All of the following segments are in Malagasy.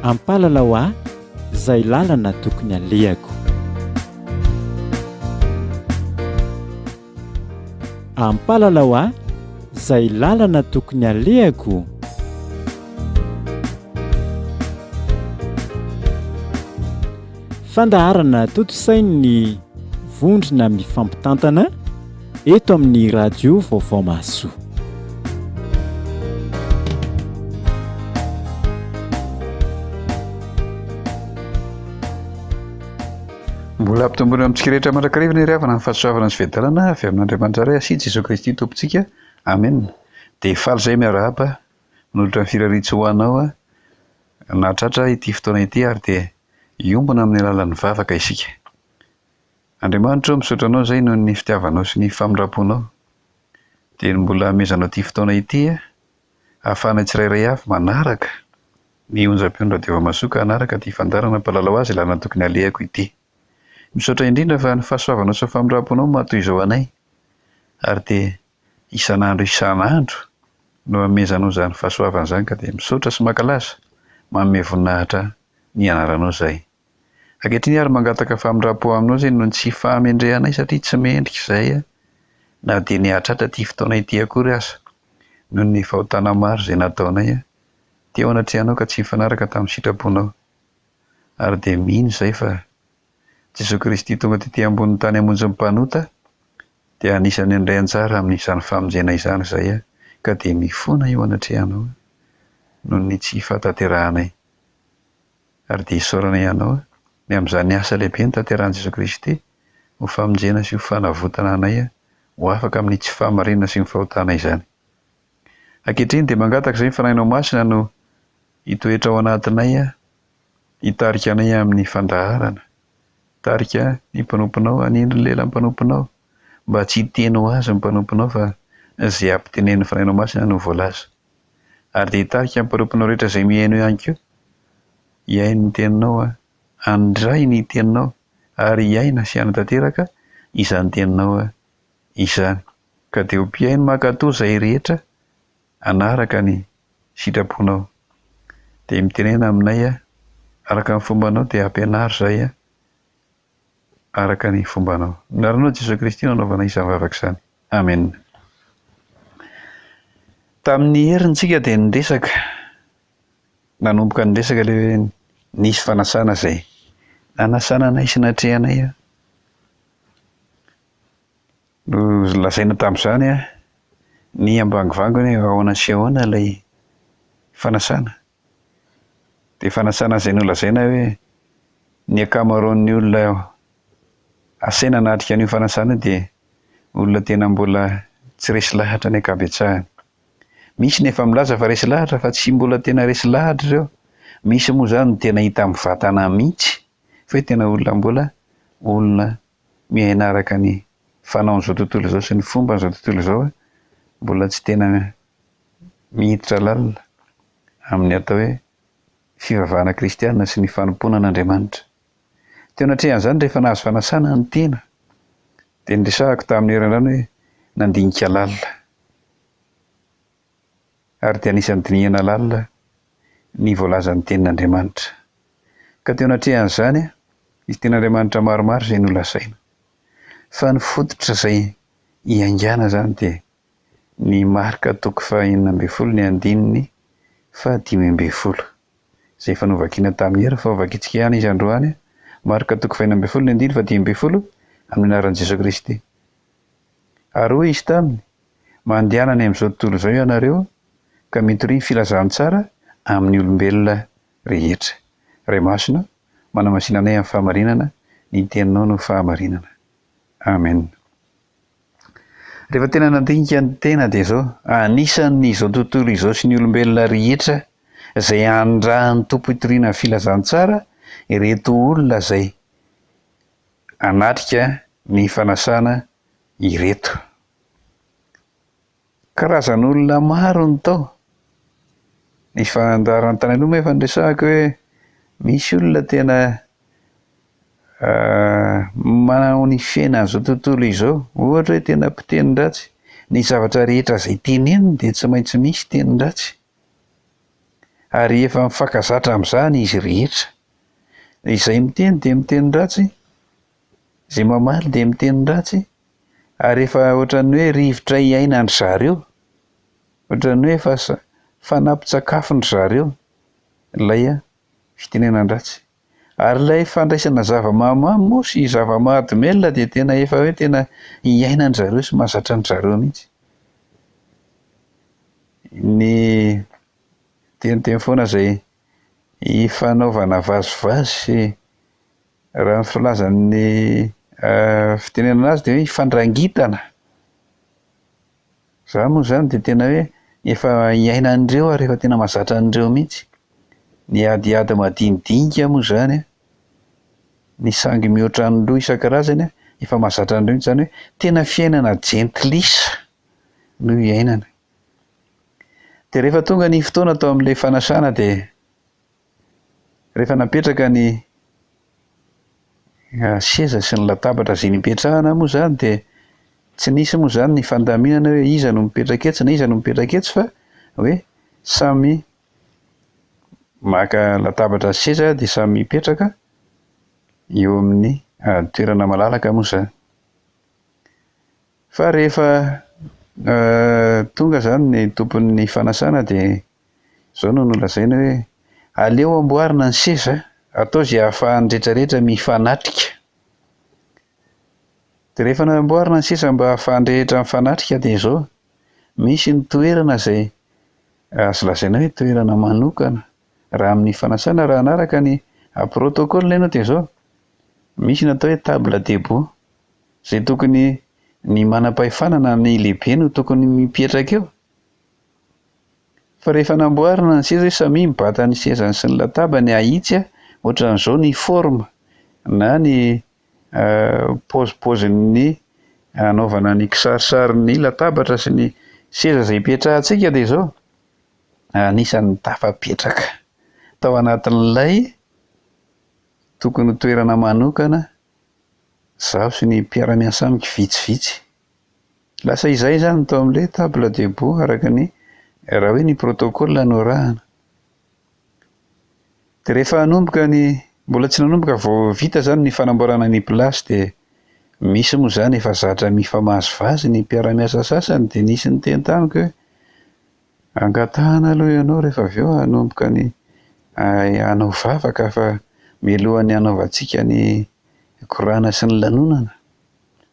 Ampalalao ahy izay lalana tokony alehako. Ampalalao ahy izay lalana tokony alehako. Fandaharana tontosain'ny vondrona mifampitantana eto amin'ny Radio Vaovao Mahasoa. Mbola ampitomboina amintsika rehetra mandrakariva ny ry havana ny fahasoavana sy fiadanana avy amin'Andriamanitra Ray sy Jesoa Kristy Tompontsika. Amen. Dia faly izay miarahaba manolotra ny firariantsoa ho anao nahatratra ity fotoana ity ary dia hiombona amin'ny alalan'ny vavaka isika. Andriamanitra ô, misaotra Anao izay noho ny fitiavanao sy ny famindram-ponao. Dia ny mbola hamezanao ity fotoana ity ahafahanay tsirairay avy manaraka ny onjam-peon'ny Radio Vamasoa ka hanaraka ity fandaharana mpalalao azy lalana tokony halehako ity. Misaotra indrindra fa ny fahasoavanao sy ny famindram-ponao no maha-toy izao anay ary dia isan'andro isan'andro no amezanao izany fahasoavana izany ka dia misaotra sy mankalaza manome voninahitra ny anaranao izahay. Ankehitriny ary mangataka famindram-po aminao izay noho ny tsy fahamendrehanay satria tsy mendrika izahay na dia ny hahatratra ity fotoana ity akory aza noho ny fahotana maro izay nataonay teo anatrehanao ka tsy nifanaraka tamin'ny sitraponao ary dia mino izahay fa Jesoa Kristy tonga tety ambonin'ny tany hamonjy ny mpanota dia anisan'ny handray anjara amin'izany famonjena izany izahay ka dia mifona eo anatrehanao noho ny tsy fahatanterahanay ary dia isaorana Ianao ny amin'izany asa lehibe notanterahin'i Jesoa Kristy ho famonjena sy ho fanavotana anay ho afaka amin'ny tsy fahamarinana sy ny fahotana izany. Ankehitriny dia mangataka izay ny Fanahinao Masina no hitoetra ao anatinay hitarika anay amin'ny fandaharana, hitarika ny mpanomponao, hanindry ny lelan'ny mpanomponao mba tsy hiteny ho azy ny mpanomponao fa izay ampitenenin'ny Fanahinao Masina no voalaza. Ary dia hitarika ny mpanomponao rehetra izay mihaino ihany koa hihaino ny teninao aho, handray ny teninao ary hiaina sy hanatanteraka izany teninao izany. Ka dia ho mpihaino mankatò izay rehetra hanaraka ny sitraponao. Dia mitenena aminay araka ny fombanao dia ampianaro izahay araka ny fombanao. Ny anaranao Jesoa Kristy no anaovana izany vavaka izany. Amen. Tamin'ny heriny tsika dia niresaka, nanomboka niresaka ilay hoe nisy fanasana izay nanasana anay sy natrehanay aho. Nolazaina tamin'izany ny ambangovangony hoe ahoana sy ahoana ilay fanasana. Dia fanasana izay nolazaina hoe ny ankamaroan'ny olona asaina hanatrika an'io fanasana io dia olona tena mbola tsy resy lahatra ny ankabetsahany. Misy ny efa milaza fa resy lahatra fa tsy mbola tena resy lahatra ireo. Misy moa izany no tena hita mivantana mihitsy fa hoe tena olona mbola olona miaina araka ny fanaon'izao tontolo izao sy ny fomban'izao tontolo izao mbola tsy tena miditra lalina amin'ny atao hoe fivavahana kristiana sy ny fanompoana an'Andriamanitra. Teo anatrehan'izany rehefa nahazo fanasana ny tena dia niresahako tamin'ny herinandro hoe nandinika lalina ary dia anisan'ny dinihana lalina ny voalazan'ny tenin'Andriamanitra. Ka teo anatrehan'izany nisy tenin'Andriamanitra maromaro izay nolazaina. Fa ny fototra izay iaingàna izany dia ny Marka toko faha-16 ny andininy faha-15, izay efa novakiana tamin'ny hery fa hovakintsika ihany izy androany, Marka toko faha-16 ny andininy faha-15, amin'ny anaran'i Jesoa Kristy. Ary hoy Izy taminy, Mandehana any amin'izao tontolo izao ianareo ka mitoria ny filazantsara amin'ny olombelona rehetra. Ray Masina, manamasina anay amin'ny fahamarinana, ny teninao no fahamarinana. Amen. Rehefa tena nandinika ny tena dia izao, anisan'ny izao tontolo izao sy ny olombelona rehetra izay andrahan'ny Tompo hitoriana ny filazantsara ireto olona izay hanatrika ny fanasana ireto. Karazan'olona maro no tao. Ny fandaharana tany aloha moa efa niresahako hoe misy olona tena manao ny fiainan'izao tontolo izao, ohatra hoe tena mpiteny ratsy, ny zavatra rehetra izay teneniny dia tsy maintsy misy teny ratsy. ary efa mifankazatra amin'izany izy rehetra. Izay miteny dia miteny ratsy, izay mamaly dia miteny ratsy, ary efa ohatran'ny hoe rivotra iainan-dry zareo, ohatran'ny hoe efa fanampin-tsakafon-dry zareo ilay fitenenan-dratsy. Ary ilay fandraisana zava-mahamamo moa sy zava-mahadomelina dia tena efa hoe tena iainan-dry zareo sy mahazatra an-dry zareo mihitsy. Ny teniteny foana izay ifanaovana vazivazy sy raha ny filazan'ny fitenenana azy dia hoe ifandrangitana. Za moa zany dia tena hoe efa iainan'ireo ary efa tena mahazatra an'ireo mihitsy. Ny adiady madinidinika moa zany an, ny sangy mihoatra ny loha isan-karazany an, efa mahazatra an'ireo mihitsy, zany hoe tena fiainana jentilisa no iainana. Dia rehefa tonga ny fotoana tao amin'ilay fanasana dia rehefa napetraka ny seza sy ny latabatra izay nipetrahana moa izany dia tsy nisy moa izany ny fandaminana hoe iza no mipetraka etsy na iza no mipetraka etsy fa hoe samy maka latabatra sy seza dia samy mipetraka eo amin'ny toerana malalaka moa izany. Fa rehefa tonga izany ny tompon'ny fanasana dia izao no nolazainy hoe, aleo amboarina ny seza, atao izay ahafahan'ny rehetra rehetra mifanatrika. Dia rehefa namboarina ny seza mba ahafahan'ny rehetra mifanatrika dia izao, misy ny toerana izay azo lazaina hoe toerana manokana raha amin'ny fanasana, raha hanaraka ny protocole ianao dia izao, misy ny atao hoe table debout, Izay tokony ny manam-pahefana na ny lehibe no tokony mipetraka eo. Fa rehefa namboarina ny seza hoe samia mibata ny sezany sy ny latabany ahitsy ohatran'izao ny forme na ny paozipaozin'ny anaovana ny kisarisarin'ny latabatra sy ny seza izay ipetrahantsika dia izao anisan'ny tafapetraka tao anatin'ilay tokony ho toerana manokana Izaho sy ny mpiara-miasa amiko vitsivitsy. Lasa izahay izany no tao amin'ilay table debout araka ny raha hoe ny protocole no arahana. Dia rehefa hanomboka ny, mbola tsy nanomboka vao vita izany ny fanamboarana ny place dia misy moa izany efa zatra mifamazivazy ny mpiara-miasa sasany dia nisy niteny tamiko hoe Angatahana aloha ianao rehefa avy eo hanomboka ny hanao vavaka fa mialohan'ny hanaovantsika ny korana sy ny lanonana.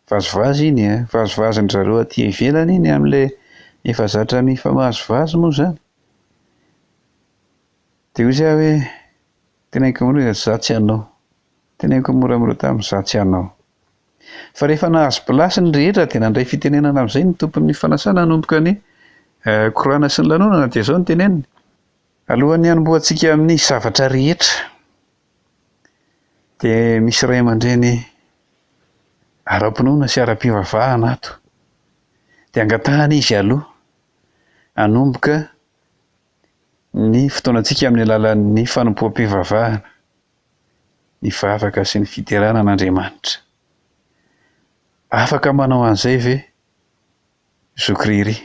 Vazivazy iny e, vazivazin-dry zareo aty ivelany iny amin'ilay efa zatra mifamazivazy moa izany. Dia hoy izy hoe, teneniko moramora hoe za tsy hanao. Teneniko moramora taminy, za tsy hanao. Fa rehefa nahazo place ny rehetra dia nandray fitenenana amin'izay ny tompon'ny fanasana hanomboka ny korana sy ny lanonana dia izao no teneniny, Alohan'ny hanombohantsika amin'ny zavatra rehetra dia misy ray aman-dreny ara-pinoana sy ara-pivavahana ato dia angatahana izy aloha hanomboka ny fotoanantsika amin'ny alalan'ny fanompoam-pivavahana. ny vavaka sy ny fiderana an'Andriamanitra. Afaka manao an'izay ve zoky Riri?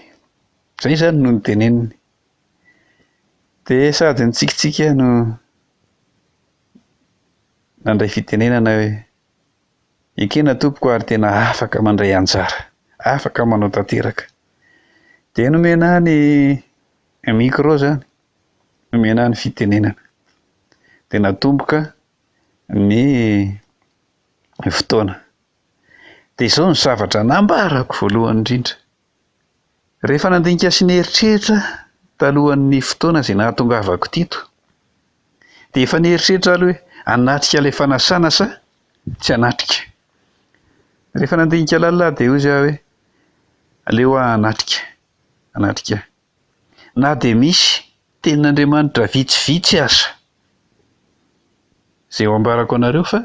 Izay izany no noteneniny. Dia sady nitsikitsiky aho no nandray fitenenana hoe, ekena tompoko ary tena afaka mandray anjara, afaka manao tanteraka. Dia nomena ahy ny micro izany. Nomena ny fitenenana. Dia natomboka ny fotoana. Dia izao ny zavatra nambarako voalohany indrindra. Rehefa nandinika sy nieritreritra talohan'ny fotoana izay nahatongavako teto, dia efa nieritreritra aloha hoe hanatrika ilay fanasana sa tsy hanatrika. Rehefa nandinika lalina aho dia hoy aho hoe aleo aho hanatrika, hanatrika. Na dia misy tenin'Andriamanitra vitsivitsy aza izay ho ambarako anareo fa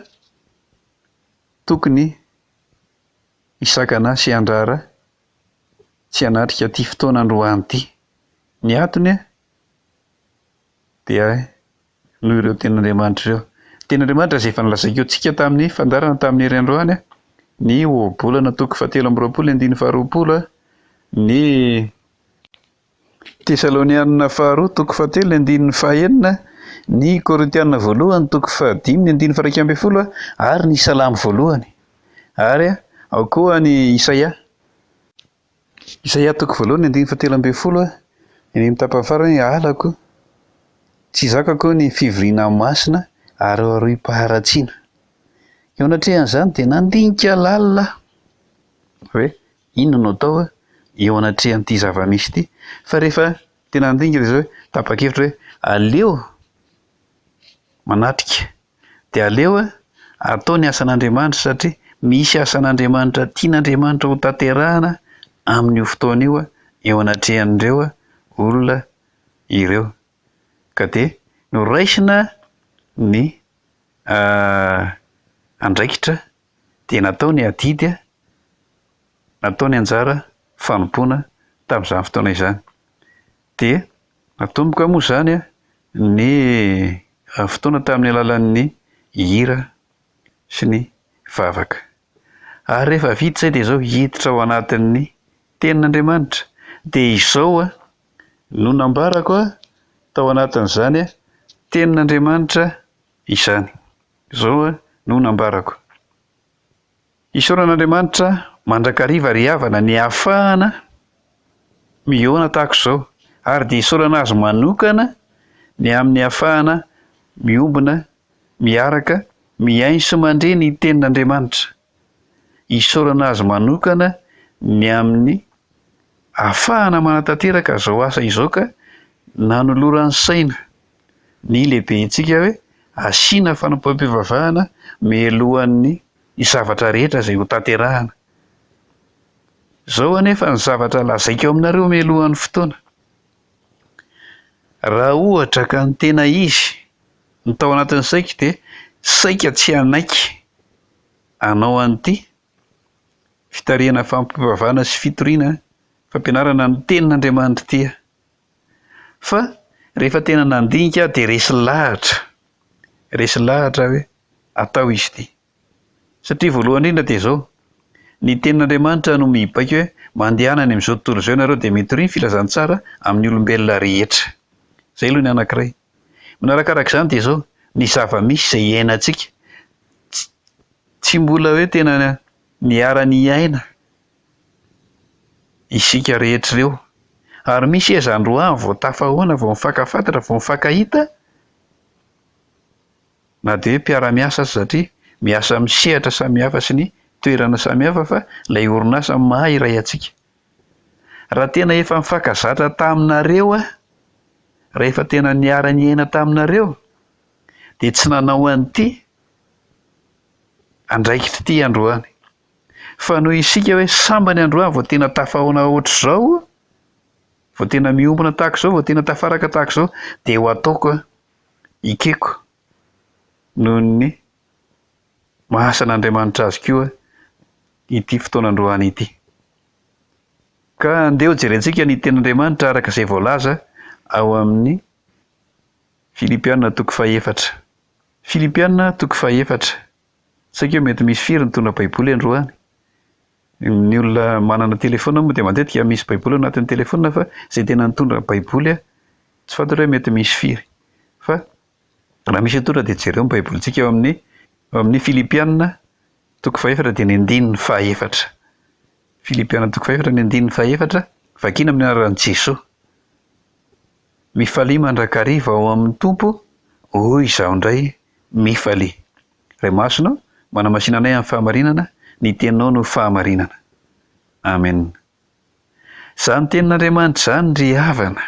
tokony hisakana sy handrara tsy hanatrika ity fotoana androany ity. Ny antony dia noho ireo tenin'Andriamanitra ireo. Tenin'Andriamanitra izay efa nolazaiko antsika tamin'ny fandaharana tamin'ny hery androany, ny ohabolana toko fahatelo amby roapolo andininy faharoapolo, ny. Tesalonianina faharoa toko fahatelo ny andininy fahaenina, ny Korintianina voalohany toko fahadimy ny andininy faha-iraika ambin'ny folo ary ny Salamo voalohany. Ary ao koa ny Isaia. Isaia toko voalohany andininy fahatelo ambin'ny folo, eny amin'ny tapany farany hoe halako, tsy zakako ny fivoriana masina ary aroim-paharatsiana. Eo anatrehan'izany dia nandinika lalina hoe Inona no atao eo anatrehan'ity zava-misy ity? Fa rehefa tena nandinika dia izao hoe tapa-kevitra hoe aleo manatrika dia aleo atao ny asan'Andriamanitra satria misy asan'Andriamanitra tian'Andriamanitra ho tanterahana amin'io fotoana io eo anatrehan'ireo olona ireo. Ka dia noraisina ny andraikitra dia natao ny adidy, natao ny anjara fanompoana tamin'izany fotoana izany. Dia natomboka moa izany ny fotoana tamin'ny alalan'ny hira sy ny vavaka. Ary rehefa vita izay dia izao hiditra ao anatin'ny tenin'Andriamanitra. Dia izao no nambarako tao anatin'izany tenin'Andriamanitra izany. Izao no nambarako. Isaorana Andriamanitra mandrakariva ry havana ny ahafahana mihaona tahaka izao ary dia isaorana Azy manokana ny amin'ny ahafahana miombona miaraka mihaino sy mandre ny tenin'Andriamanitra. Isaorana Azy manokana ny amin'ny ahafahana manatanteraka izao asa izao ka nanolorany saina ny lehibentsika hoe asiana fanompoam-pivavahana mialohan'ny zavatra rehetra izay ho tanterahana. Izao anefa ny zavatra lazaiko aminareo mialohan'ny fotoana. Raha ohatra ka ny tena izy ny tao anatin'ny saiko dia saika tsy hanaiky hanao an'ity fitarihana fampivavahana sy fitoriana fampianarana ny tenin'Andriamanitra ity aho. Fa rehefa tena nandinika aho dia resy lahatra, resy lahatra aho hoe atao izy ity. Satria voalohany indrindra dia izao, ny tenin'Andriamanitra no mibaiko hoe mandehana any amin'izao tontolo izao ianareo dia mitoria ny filazantsara amin'ny olombelona rehetra. Izay aloha ny anankiray. Manarakaraka izany dia izao, ny zava-misy izay iainantsika, tsy mbola hoe tena niara-niaina isika rehetra ireo. Ary misy aiza androany vao tafahoana, vao mifankafantatra, vao mifankahita, na dia hoe mpiara-miasa aza satria miasa amin'ny sehatra samihafa sy ny toerana samihafa fa ilay orinasa maha iray antsika. Raha tena efa nifankazatra taminareo aho, raha efa tena niara-niaina taminareo, dia tsy nanao an'ity andraikitra ity androany. Fa noho isika hoe sambany androany vao tena tafahaona ohatr'izao, vao tena miombona tahaka izao, vao tena tafaraka tahaka izao, dia ho ataoko, ekeko noho ny maha asan'Andriamanitra azy koa ity fotoana androany ity. Ka andeha hojerentsika ny tenin'Andriamanitra araka izay voalaza ao amin'ny Filipiana toko fahefatra. Filipiana toko fahefatra. Saika hoe mety misy firy nitondra baiboly androany? Ny olona manana telephone moa dia matetika misy baiboly ao anatin'ny telephone fa izay tena nitondra baiboly tsy fantatro hoe mety misy firy. Fa raha misy nitondra dia jereo ny baibolintsika ao amin'ny ao amin'ny Filipiana toko fahefatra dia ny andininy fahefatra. Filipiana toko fahefatra ny andininy fahefatra vakiana amin'ny anaran'i Jesoa. Mifalia mandrakariva ao amin'ny Tompo, hoy izaho indray, mifalia. Ray Masina ô, manamasina anay amin'ny fahamarinana, ny Teninao no fahamarinana. Amen. Izany Tenin'Andriamanitra izany ry havana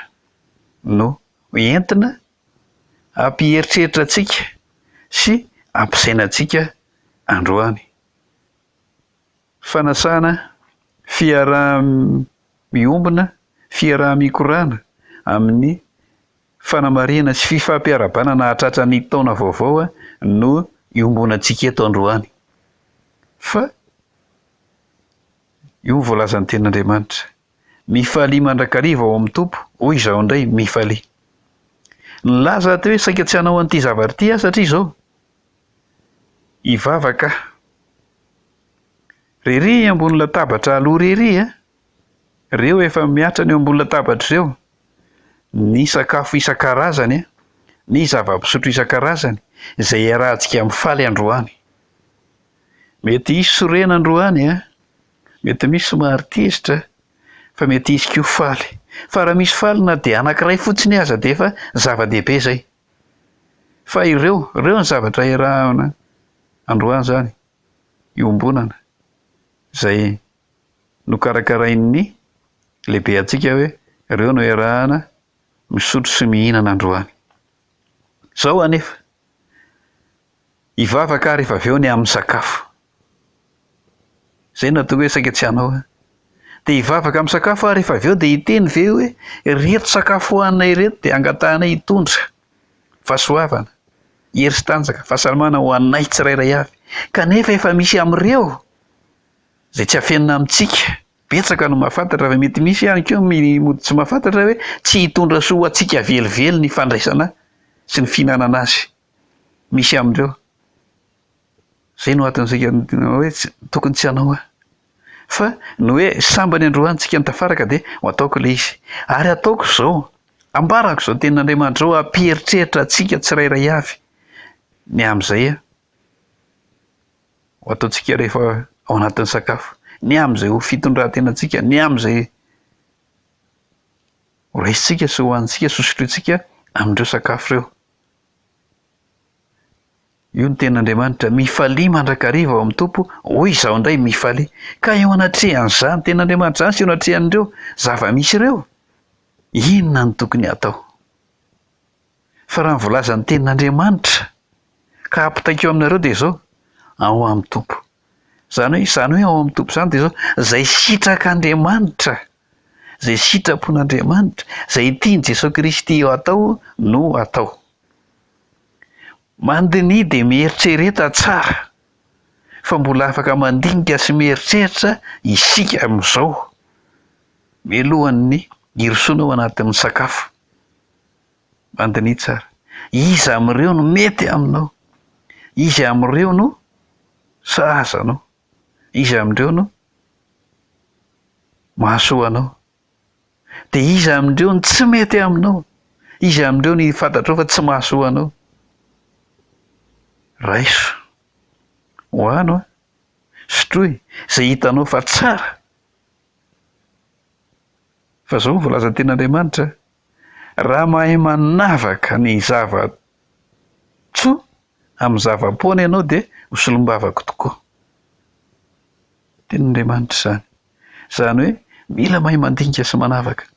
no entina hampieritreritra antsika sy hampisaina antsika androany. Fanasana, fiaraha-miombona, fiaraha-mikorana amin'ny fanamarihana sy fifampiarahabana nahatratra ny taona vaovao no iombonantsika eto androany. Fa io ny voalazan'ny tenin'Andriamanitra. Mifalia mandrakariva ao amin'ny Tompo, hoy izaho indray, mifalia. Nilaza aho teo hoe saika tsy hanao an'ity zavatra ity aho satria izao, hivavaka aho. Rery ambony latabatra aloha rery a! Reo efa miatrana eo ambony latabatra ireo. Ny sakafo isan-karazany, ny zava-pisotro isan-karazany izay iarahantsika mifaly androany. Mety hisy sorena androany, mety misy somary tezitra, fa mety hisy koa faly. Fa raha misy faly na dia anankiray fotsiny aza dia efa zava-dehibe izay. Fa ireo, ireo ny zavatra iarahana androany izany, iombonana, izay nokarakarain'ny lehibe antsika hoe ireo no iarahana misotro sy mihinana androany. Izao anefa, hivavaka aho rehefa avy eo ny amin'ny sakafo. Izay no nahatonga hoe saika tsy hanao aho. Dia hivavaka amin'ny sakafo aho rehefa avy eo dia hiteny ve hoe ireto sakafo hohanina ireto dia angatahanay hitondra fahasoavana, hery sy tanjaka, fahasalamana ho anay tsirairay avy. Kanefa efa misy amin'ireo izay tsy afenina amintsika. Betsaka no mahafantatra fa mety misy ihany koa ny mody tsy mahafantatra hoe tsy hitondra soa ho antsika velively ny fandraisana sy ny fihinanana azy. Misy amin'ireo. Izay no anton'isika hoe tokony tsy hanao aho. Fa ny hoe sambany androany tsika no tafaraka dia ho ataoko ilay izy. Ary ataoko izao, ambarako izao tenin'Andriamanitra izao hampieritreritra antsika tsirairay avy ny amin'izay ho ataontsika rehefa ao anatin'ny sakafo, ny amin'izay ho fitondran-tenantsika, ny amin'izay ho raisintsika sy hohanintsika sy hosotrointsika amin'ireo sakafo ireo. Io ny tenin'Andriamanitra, mifalia mandrakariva ao amin'ny Tompo, hoy izaho indray mifalia. Ka eo anatrehan'izany tenin'Andriamanitra izany sy eo anatrehan'ireo zava-misy ireo, inona no tokony hatao? Fa raha ny voalazan'ny tenin'Andriamanitra ka ampitaiko aminareo dia izao, ao amin'ny Tompo. Izany hoe, izany hoe ao amin'ny Tompo izany dia izao, izay sitrak'Andriamanitra, izay sitrapon'Andriamanitra, izay tian'i Jesoa Kristy atao no atao. Mandiniha dia mieritrereta tsara fa mbola afaka mandinika sy mieritreritra isika amin'izao, mialohan'ny hirosoana ao anatin'ny sakafo. Mandiniha tsara. Iza amin'ireo no mety aminao? Iza amin'ireo no sahaza anao? Iza amin'ireo no mahasoa anao? Dia iza amin'ireo no tsy mety aminao? Iza amin'ireo no fantatrao fa tsy mahasoa anao? Raiso. Hohano an. Sotroy izay hitanao fa tsara. Fa izao no voalazan'ny tenin'Andriamanitra, Raha mahay manavaka ny zava-tsoa amin'ny zava-poana ianao dia ho solombavako tokoa. Tenin'Andriamanitra izany. Izany hoe mila mahay mandinika sy manavaka.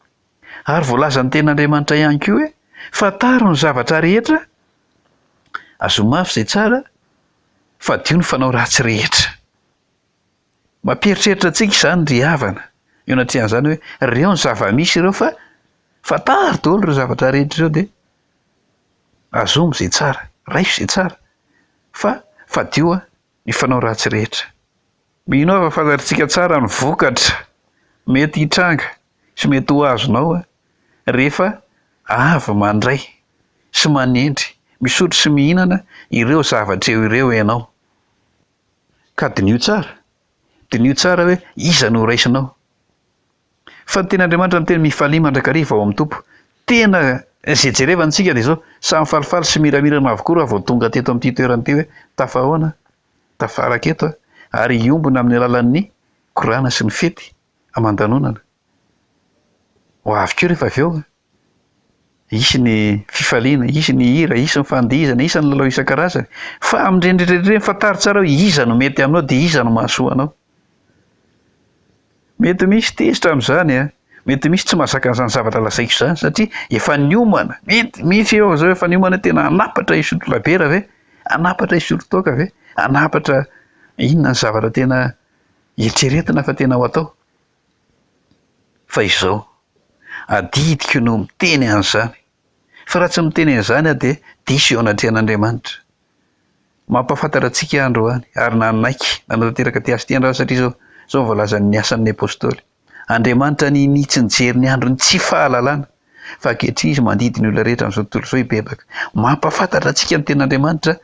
Ary voalazan'ny tenin'Andriamanitra ihany koa hoe fantaro ny zavatra rehetra, azoa mafy izay tsara, fadio ny fanao ratsy rehetra. Mampieritreritra antsika izany ry havana, eo anatrehan'izany hoe ireo ny zava-misy ireo fa fantaro daholo ireo zavatra rehetra ireo dia azomy izay tsara, raiso izay tsara fa fadio ny fanao ratsy rehetra. Mino aho fa fantatritsika tsara ny vokatra mety hitranga sy mety ho azonao rehefa avy mandray sy manendry, misotro sy mihinana ireo zavatra eo ireo ianao. Ka diniho tsara, diniho tsara hoe iza no horaisinao. Fa ny tenin'Andriamanitra miteny mifalia mandrakariva ao amin'ny Tompo. Tena izay jerevana isika dia izao, samy falifaly sy miramirana avokoa raha vao tonga teto amin'ity toerana ity hoe tafahaona, tafaraka eto ary hiombona amin'ny alalan'ny korana sy ny fety aman-danonana. Ho avy koa rehefa avy eo. Hisy ny fifaliana, hisy ny hira, hisy ny fandihizana, hisy ny lalao isan-karazany. Fa amin'ireny rehetra ireny, fantaro tsara hoe iza no mety aminao dia iza no mahasoa anao. Mety misy tezitra amin'izany an, mety misy tsy mahazaka an'izany zavatra lazaiko izany satria efa niomana, mety misy eo izao efa niomana tena hanapatra hisotro labiera ve? Hanapatra hisotro toaka ve? Hanapatra inona ny zavatra tena eritreretina fa tena ho atao? Fa izao, adidiko no miteny an'izany, fa raha tsy miteny an'izany aho dia diso eo anatrehan'Andriamanitra. Mampahafantatra antsika aho androany, ary nanaiky nanatanteraka ity asa ity androany satria izao, izao no voalazan'ny Asan'ny Apostoly. Andriamanitra ninia tsy nijery ny andron'ny tsy fahalalana, fa ankehitriny Izy mandidy ny olona rehetra amin'izao tontolo izao hibebaka. Mampahafantatra antsika ny tenin'Andriamanitra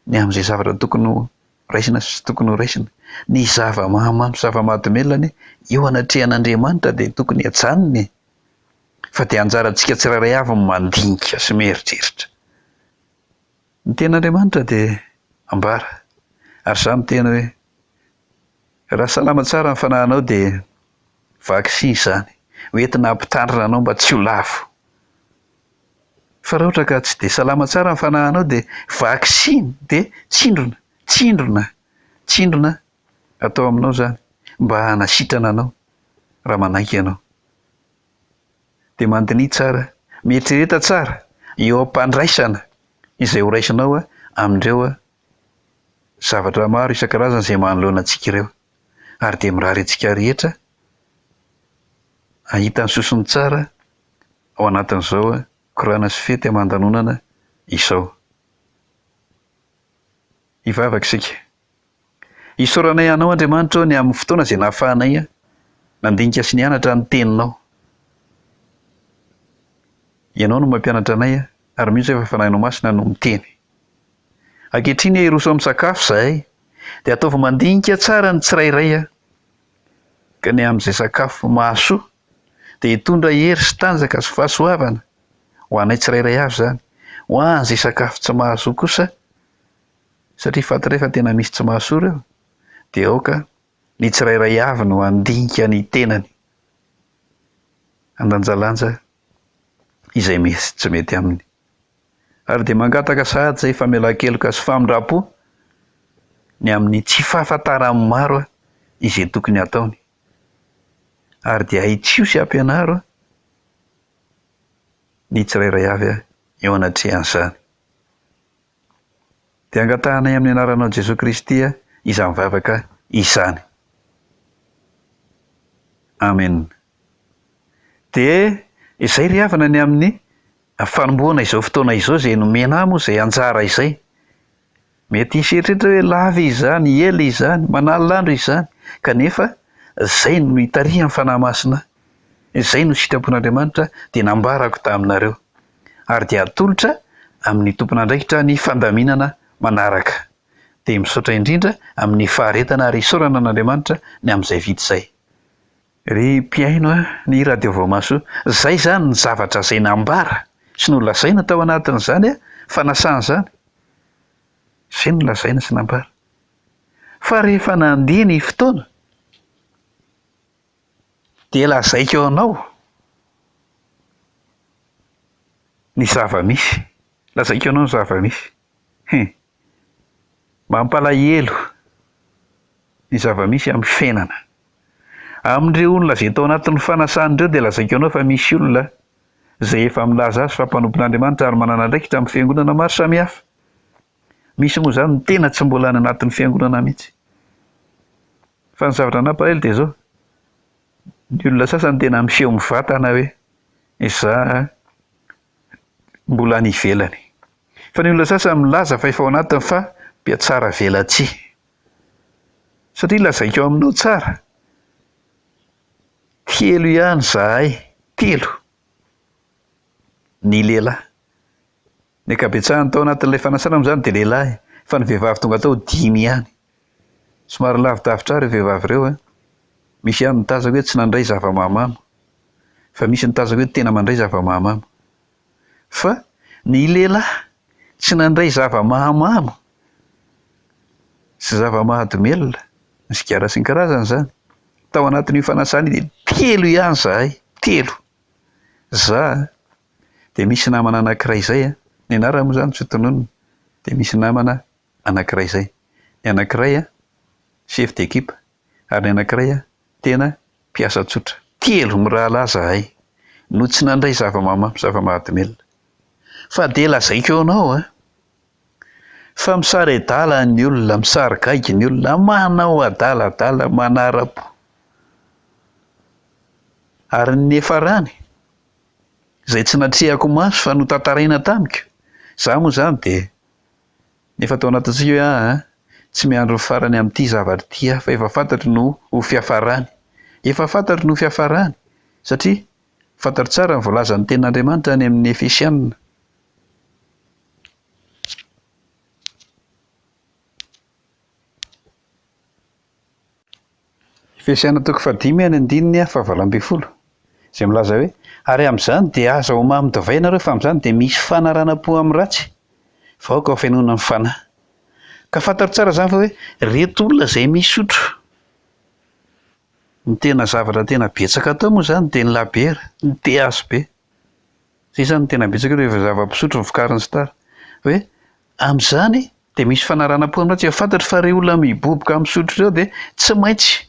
ny amin'izay zavatra tokony ho raisina sy tsy tokony ho raisina. Ny zava-mahamamo sy zava-mahadomelina anie eo anatrehan'Andriamanitra dia tokony hajanona e! Fa dia anjarantsika tsirairay avy ny mandinika sy mieritreritra. Ny tenin'Andriamanitra dia ambara, ary izaho miteny hoe, raha salama tsara ny fanahinao dia vaksiny izany, ho entina hampitandrina anao mba tsy ho lavo. Fa raha ohatra ka tsy dia salama tsara ny fanahinao dia vaksiny dia tsindrona, tsindrona, tsindrona atao aminao izany mba hanasitrana anao raha manaiky ianao. Dia mandiniha tsara, mieritrereta tsara eo am-pandraisana izay ho raisinao amin'ireo zavatra maro isan-karazany izay manoloana antsika ireo. Ary dia mirary antsika rehetra hahita ny sosony tsara ao anatin'izao korana sy fety aman-danonana izao. Hivavaka isika. Isaoranay Anao Andriamanitra ô ny amin'ny fotoana izay nahafahanay nandinika sy nianatra ny Teninao. Ianao no mampianatra anay ary mihitsy aho fa Fanahinao Masina no miteny. Ankehitriny hiroso amin'ny sakafo izahay dia ataovy mandinika tsara ny tsirairay ka ny amin'izay sakafo mahasoa dia hitondra hery sy tanjaka sy fahasoavana ho anay tsirairay avy izany. Ho an'izay sakafo tsy mahasoa kosa satria fantatray fa tena misy tsy mahasoa ireo, dia aoka ny tsirairay avy no handinika ny tenany, handanjalanja izay mety sy tsy mety aminy. Ary dia mangataka sahady izay famelan-keloka sy famindram-po ny amin'ny tsy fahafantaran'ny maro izay tokony hataony. Ary dia ahitsio sy ampianaro ny tsirairay avy eo anatrehan'izany. Dia angatahanay amin'ny anaranao Jesoa Kristy izany vavaka izany. Amen. Dia izay ry havana ny amin'ny fanombohana izao fotoana izao izay nomena ahy moa izay anjara izay. Mety hisy eritreritra hoe lava izany, ela izany, manalina andro izany, kanefa izay no itarihan'ny Fanahy Masina ahy, izay no sitrapon'Andriamanitra dia nambarako taminareo. Ary dia atolotra amin'ny tompon'andraikitra ny fandaminana manaraka. Dia misaotra indrindra amin'ny faharetana ary isaorana an'Andriamanitra ny amin'izay vita izay. Ry mpihaino ny Radio Voamaso, izay izany ny zavatra izay nambara sy nolazaina tao anatin'izany fanasana izany. Izay no lazaina sy nambara. Fa rehefa nandeha ny fotoana dia lazaiko anao ny zava-misy, lazaiko anao ny zava-misy, hein, mampalahelo ny zava-misy amin'ny fiainana. Amin'ireo olona izay tao anatin'ny fanasana ireo dia lazaiko anao fa misy olona izay efa milaza azy fa mpanompon'Andriamanitra ary manana andraikitra amin'ny fiangonana maro samihafa. Misy moa izany ny tena tsy mbola any anatin'ny fiangonana mihitsy. Fa ny zavatra nampalahelo dia izao, ny olona sasany tena miseho mivantana hoe izaho mbola any ivelany. Fa ny olona sasany milaza fa efa ao anatiny fa mpiatsara velatsihy. Satria lazaiko aminao tsara, telo ihany izahay, telo ny lehilahy. Ny ankabetsahany tao anatin'ilay fanasana moa izany dia lehilahy, fa ny vehivavy tonga tao dimy ihany. Somary lavidavitra ahy ireo vehivavy ireo an! Misy ihany ny tazako hoe tsy nandray zava-mahamamo, fa misy ny tazako hoe tena mandray zava-mahamamo. Fa ny lehilahy tsy nandray zava-mahamamo sy zava-mahadomelina, ny sigara sy ny karazany izany, tao anatin'io fanasana io dia telo ihany izahay, telo. Za dia misy namana anankiray izay an, ny anarany moa izany tsy ho tononina, dia misy namana anankiray izay. Ny anankiray an, chef d'équipe, ary ny anankiray an, tena mpiasa tsotra. Telo mirahalahy zahay no tsy nandray zava-mahamamo, zava-mahadomelina. Fa dia lazaiko anao an, fa misary adala ny olona, misary gaigy ny olona, manao adaladala, manara-po. Ary ny niafarany, izay tsy natrehako maso fa notantaraina tamiko, izaho moa izany dia efa tao anatintsika hoe aa tsy miandry ny farany amin'ity zavatra ity aho fa efa fantatro no ho fiafarany. Efa fantatro no ho fiafarany satria fantatro tsara ny voalazan'ny tenin'Andriamanitra any amin'ny Efesiana. Efesiana toko fahadimy any andininy fahavalo ambin'ny folo, izay milaza hoe, Ary amin'izany dia aza ho mamo divay ianareo fa amin'izany dia misy fanaranam-po amin'ny ratsy, fa aoka ho fenoina ny fanahy. Ka fantaro tsara izany fa hoe ireto olona izay misotro, ny tena zavatra tena betsaka atao moa izany dia ny labiera, ny THB. Izay izany no tena betsaka eo rehefa zava-pisotro vokarin'ny star. Hoe amin'izany dia misy fanaranam-po amin'ny ratsy, efa fantatro fa ireo olona miboboka misotro ireo dia tsy maintsy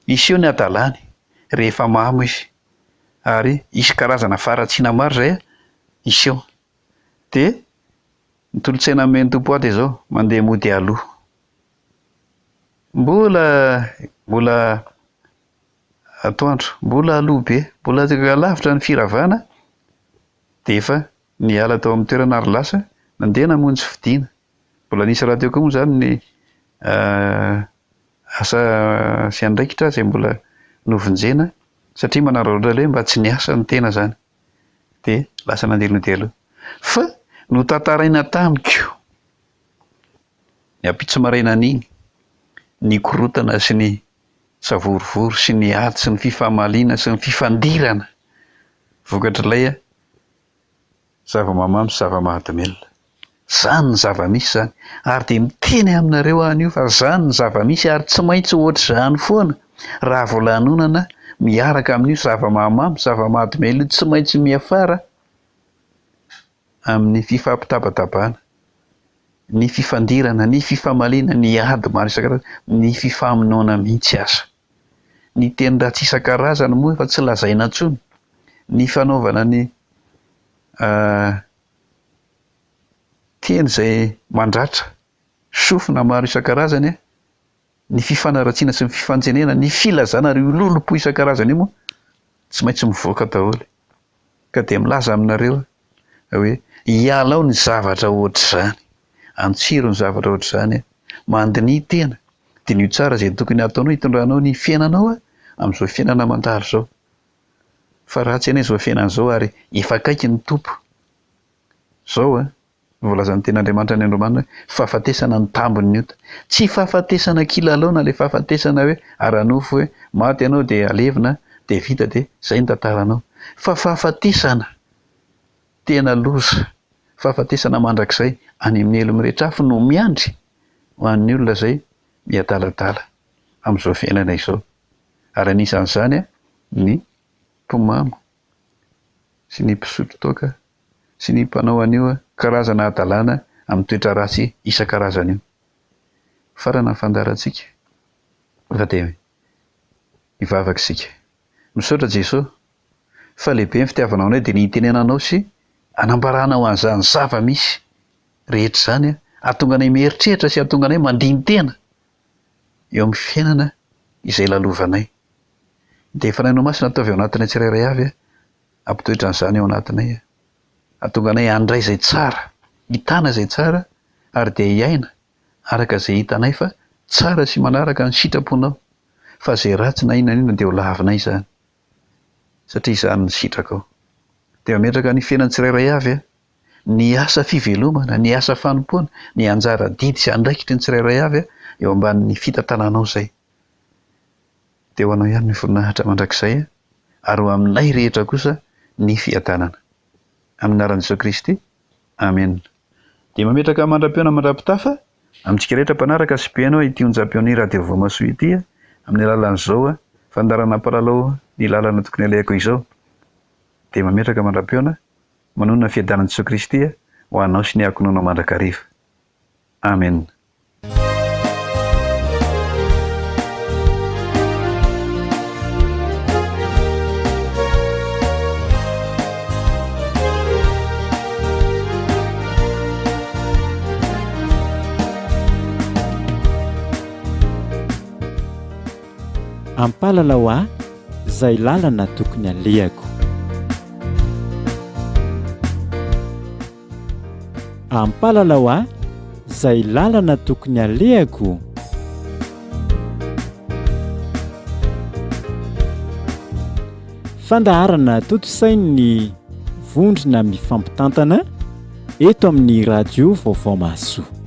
hiseho ny hadalany rehefa mamo izy ary hisy karazana faharatsiana maro izay hiseho. Dia ny tolo-tsaina nomen'ny Tompo ahy dia izao, mandeha mody aloha. Mbola mbola atoandro, mbola aloha be, mbola lavitra ny firavana dia efa niala tao amin'ny toerana ary lasa nandeha namonjy fodiana. Mbola nisy rahateo koa moa izany ny asa sy andraikitra izay mbola novonjena satria manararaotra ilay hoe mba tsy niasa ny tena izany dia lasa nandeha nody aloha. Fa notantaraina tamiko ny ampitso marainan'iny ny korontana sy ny savorovoro sy ny ady sy ny fifamaliana sy ny fifandirana vokatr'ilay zava-mahamamo sy zava-mahadomelina. Izany ny zava-misy izany. Ary dia miteny aminareo aho anio fa izany ny zava-misy ary tsy maintsy ohatr'izany foana raha vao lanonana miaraka amin'io zava-mahamamo, zava-mahadomelina io tsy maintsy miafara amin'ny fifampitabatabana, ny fifandirana, ny fifamaliana, ny ady maro isan-karazany, ny fifamonoana mihitsy aza. Ny teny ratsy isan-karazany moa efa tsy lazaina intsony, ny fanaovana ny teny izay mandratra sofina maro isan-karazany, ny fifanaratsiana sy ny fifanjenena, ny filazana ireo lolompo isan-karazany io moa tsy maintsy mivoaka daholo. Ka dia milaza aminareo aho hoe hialao ny zavatra ohatr'izany, antsiro ny zavatra ohatr'izany, mandiniha tena, diniho tsara izay tokony hataonao hitondranao ny fiainanao amin'izao fiainana mandalo izao. Fa ratsy anie izao fiainana izao ary efa akaiky ny Tompo. Izao an, voalazan'ny tenin'Andriamanitra any Romana hoe fahafatesana ny tambin'ny ota. Tsy fahafatesana kilalao na ilay fahafatesana hoe ara-nofo hoe maty ianao dia alevina dia vita dia izay ny tantaranao. Fa fahafatesana tena loza, fahafatesana mandrakizay any amin'ny helo mirehitra afo no miandry ho an'ny olona izay miadaladala amin'izao fiainana izao. Ary anisan'izany ny mpimamo sy ny mpisotro toaka sy ny mpanao an'io karazana hadalana amin'ny toetra ratsy isan-karazany io. Farana ny fandaharantsika fa dia hivavaka isika. Misaotra Jesoa fa lehibe ny fitiavanao anay dia ny hitenenanao sy hanambaranao an'izany zava-misy rehetra izany hahatonga anay mieritreritra sy hahatonga anay mandini-tena eo amin'ny fiainana izay lalovanay. Dia Fanahinao Masina ataovy ao anatinay tsirairay avy hampitoetra an'izany ao anatinay, hahatonga anay handray izay tsara, hitana izay tsara ary dia hiaina araka izay hitanay fa tsara sy manaraka ny sitraponao, fa izay ratsy na inona na inona dia ho lavinay izany, satria izany no sitrakao. Dia mametraka ny fiainan'ny tsirairay avy ny asa fivelomana, ny asa fanompoana, ny anjara adidy sy andraikitry ny tsirairay avy eo ambanin'ny fitantananao izay. Dia ho anao ihany ny voninahitra mandrakizay ary ho aminay rehetra kosa ny fiadanana. Amin'ny anaran'i Jesoa Kristy, Amena. Dia mametraka mandra-pihaona mandra-pitafa amintsika rehetra mpanaraka sy mpihaino ity onjam-peon'ny Radio Voamasoa ity amin'ny alalan'izao fandaharana mpalalao ny lalana tokony alehako izao. Dia mametraka mandra-pihaona Manonona ny fiadanan'i Jesoa Kristy ho anao sy ny ankohonanao mandrakariva. Amen. Ampalalao ahy izay lalana tokony alehako. Ampalalao ahy izay lalana tokony alehako. Fandaharana tontosain'ny vondrona mifampitantana eto amin'ny radio Vaovao Mahasoa.